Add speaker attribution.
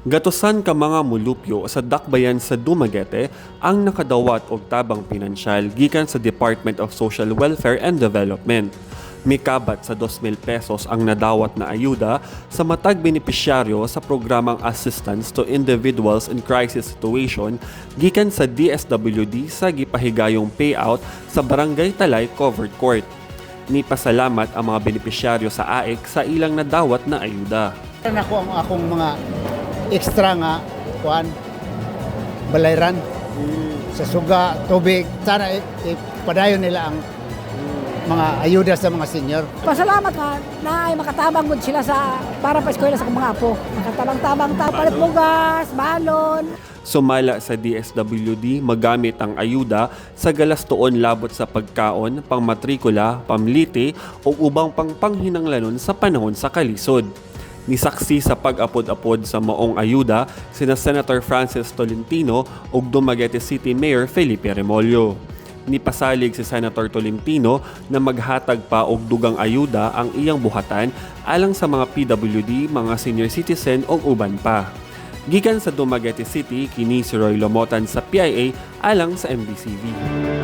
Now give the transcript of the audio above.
Speaker 1: Gatusan ka mga mulupyo sa dakbayan sa Dumaguete ang nakadawat og tabang pinansyal gikan sa Department of Social Welfare and Development. Mikabat sa 2,000 pesos ang nadawat na ayuda sa matag benepisyaryo sa programang Assistance to Individuals in Crisis Situation gikan sa DSWD sa gipahigayong payout sa Barangay Talay Covered Court. Nipasalamat ang mga benepisyaryo sa AICS sa ilang nadawat na ayuda.
Speaker 2: Nako ang akong mga extra nga kuan balayran sa suga, tubig. Sana ipadayon nila ang mga ayuda sa mga senior.
Speaker 3: Pasalamat ka na ay makatabang gud sila sa para pa eskwela sa akong mga apo. Makatabang-tabang ta palit bugas, balon.
Speaker 1: Sumala sa DSWD, magamit ang ayuda sa galastoon labot sa pagkaon, pangmatrikula, pamliti o ubang pangpanghinanglanon sa panahon sa kalisod. Nisaksi sa pag-apod-apod sa maong ayuda sina Senator Francis Tolentino ug Dumaguete City Mayor Felipe Remollo. Nipasalig si Senator Tolentino na maghatag pa og dugang ayuda ang iyang buhatan alang sa mga PWD, mga senior citizen ug uban pa. Gikan sa Dumaguete City, kini si Roy Lomotan sa PIA alang sa MBCV.